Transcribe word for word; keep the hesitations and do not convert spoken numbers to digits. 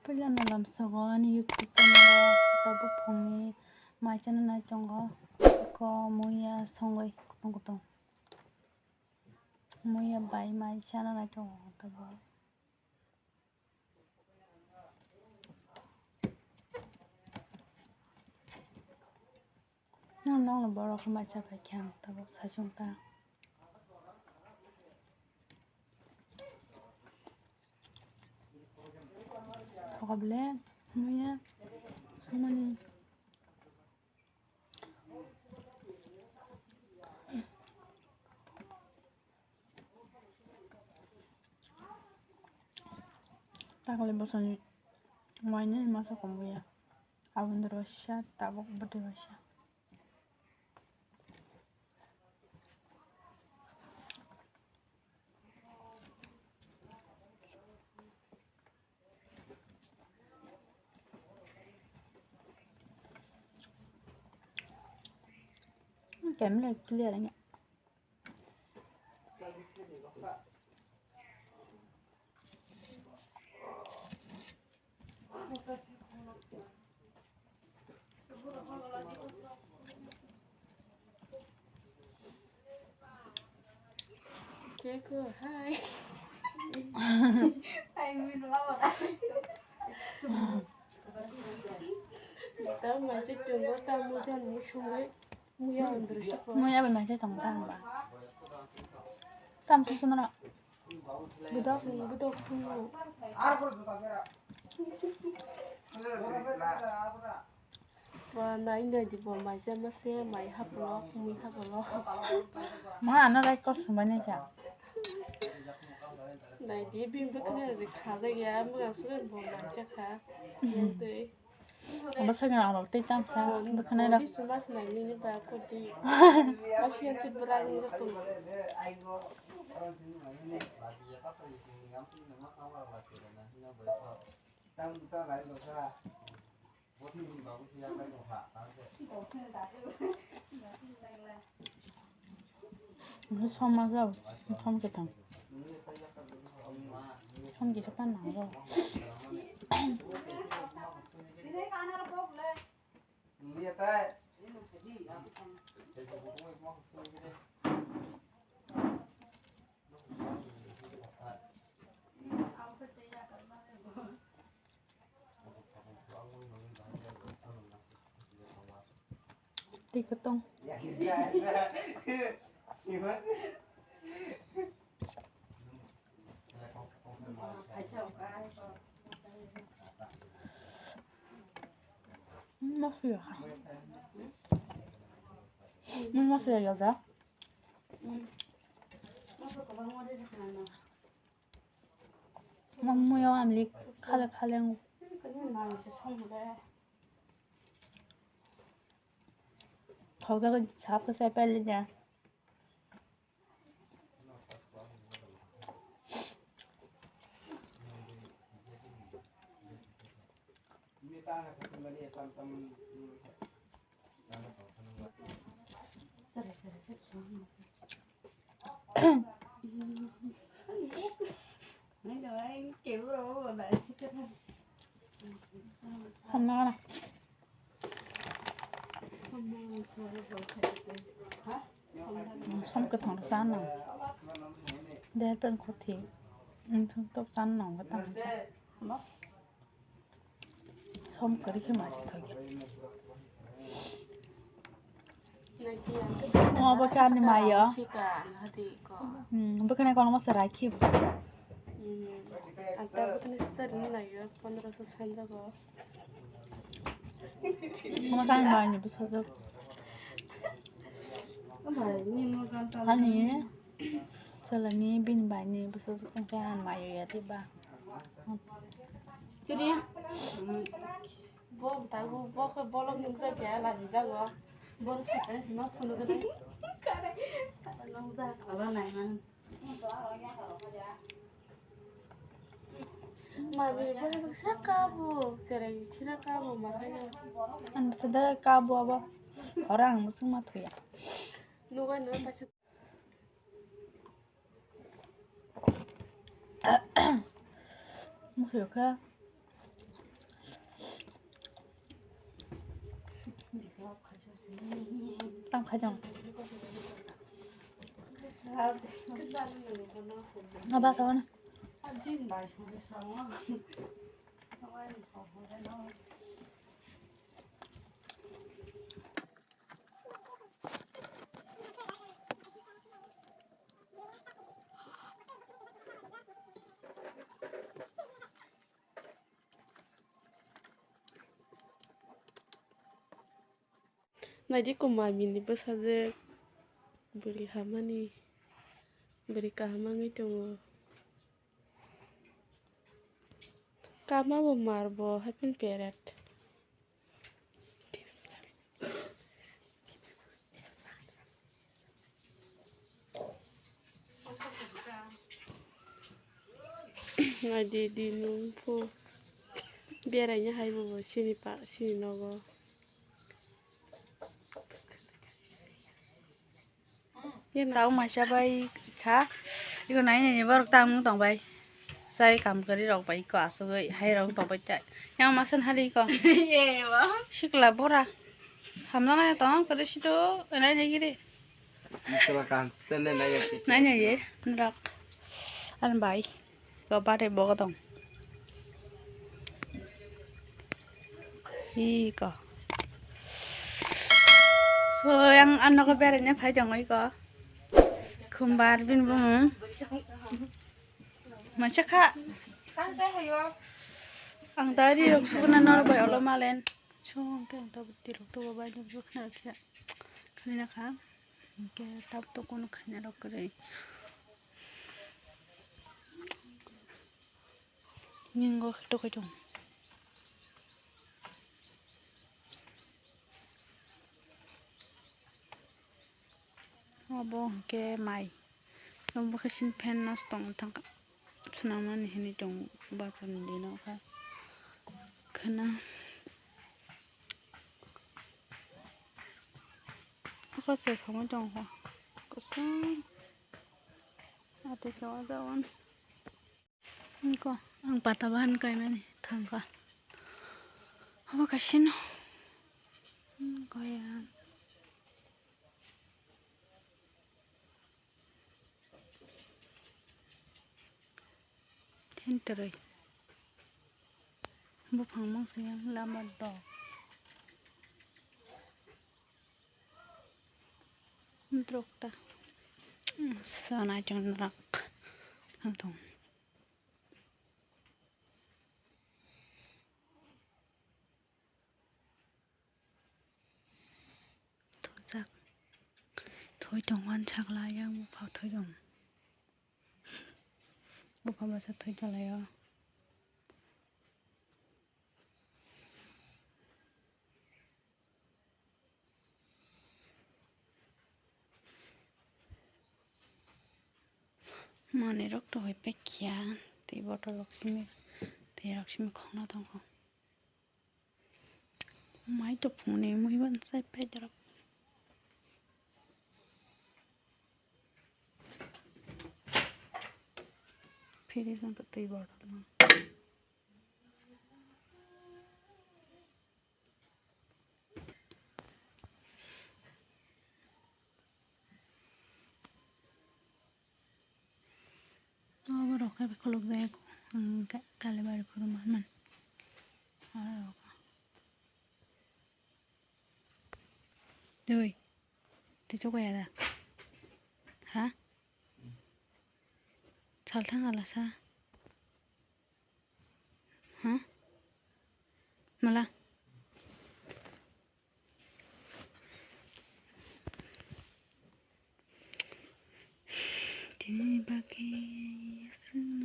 Puila no lamsogo ani YouTube channel o tabuk phungni mai chana nai tongo. Iko muya songwi kutung kutung. Muya bai mai chana nai tongo tabuk. Nang nang borok mai cha pai khe ang tabuk saichung ta. Thoka bole muya mani. Takle bosoni wainwi masa kombuya. Aboni rwsa tabuk bwtwi waisa. Camera clear anya. Jeko, hi. Hi, Min, mama. Tam mai se tongo, tam mujan musungwi. Muya bai mai se tongo tam ba. Tam sung sung no. Budok. Sung budok sung no. Ba nai nai di bo mai se ma se mai haplo, mui haplo. Ma ano rai kos sumai nai kha. Nai di bim bwkhwnai rwdi kha jagya, mwkhang sugwi bo mai se kha. Tei. Bwswk rang rok tei tamsa bwkhwnai rok. Bisi mas nai nini ba koti. Mas yang ti berang ni tu. Som ma jao, som kwthang. Som kisa pan nang jao. Twi kwtwng. Mosla ya. Mosla ya da. Mamma ya amli khale khale. Thokjagwi sap khe sai pailya. Hamna gana. Som kwthang rok chana nang. Dehar pen khuthi. Wngthok tok chana nang kwthang. Som kwrwi khe ma se thok ya. Omo bo kani mayo. Hmm, bwkhwnai kono masa rakhi. Hmm, ang ta bwkhwnai swchar ni nayo, pondro so sanjago. Omo kani mayo ni bwsajwk. Ani. Salani bini bai ni bwsajwk wngkhe ang mayo ya tei ba. Chiriya. Bo ta bo bo khe bolong nukjak ya laji jago. Boro sitani sima phunuk gani. Nukjak oro nai man. Mami bo sa kabo cherai thina kabo ma khaina. Ang sada kabo abo. Ora ang musung ma thuya. Nuga nuga ta. Mokhe khe Tam khai jang. Aba kawan. Naidi ko mami ni bwsajwk bwrwi hamani, bwrwi kaham wngwi tongo. Kama bo mar bo happen period. Naidi di nung phu beraina hai bo bo sini pa sini nogo. Tau maisa bai kha, iko nai nai borok tang tong bai. Sai kam kwrwi rok bai iko asugwi hai rok tong bai tai. Yang masa hali iko. Sikla bora. Hamna nai tong kwrwi sito nai nai giri. Nai nai ye nrok. An bai. Ko bade bogo tong. Iko. So yang ano ko bere ne phai jong iko. Khumbar bin bung. Macha kha. Ang tari rok sukuna nor bai olo malen. So ang ke ang tabu tirok to bai ni bukna kya. Khani na kha. Ke tab to kono khani rok kre. Ningo tokai tong. Obo hwnkhe mai. Obo khe sini fan nw tong thang swnamnani hinwi tong bachani dino khe khwna. Hakhe se songwi tongkha kusung. Ate se o jagan. Niko ang pata bahan kaimani thangkha. Obo kaisino. Goya. Thentroi. Buphang mangsa yang lama dok. Drokta. Sana chonrak. Atong. Thujak. Thoi tong wan sakla yang bupha thoi tong. Bupha basa thoi chalai o. Manwi rok to hoi pekya, tei bottle rok simi, tei rok simi khokna tongo. Mai to phunukni mui ban sai phaida rok. Fridge wng to twi bottle no. Obo rok khe khuluk jaya kho, ang kha Kalibari phuru manman. Aro rok. Dui. Tei chukaya da? Ha? Salthang alasa. Ha? Mala? Tini bagwi aswk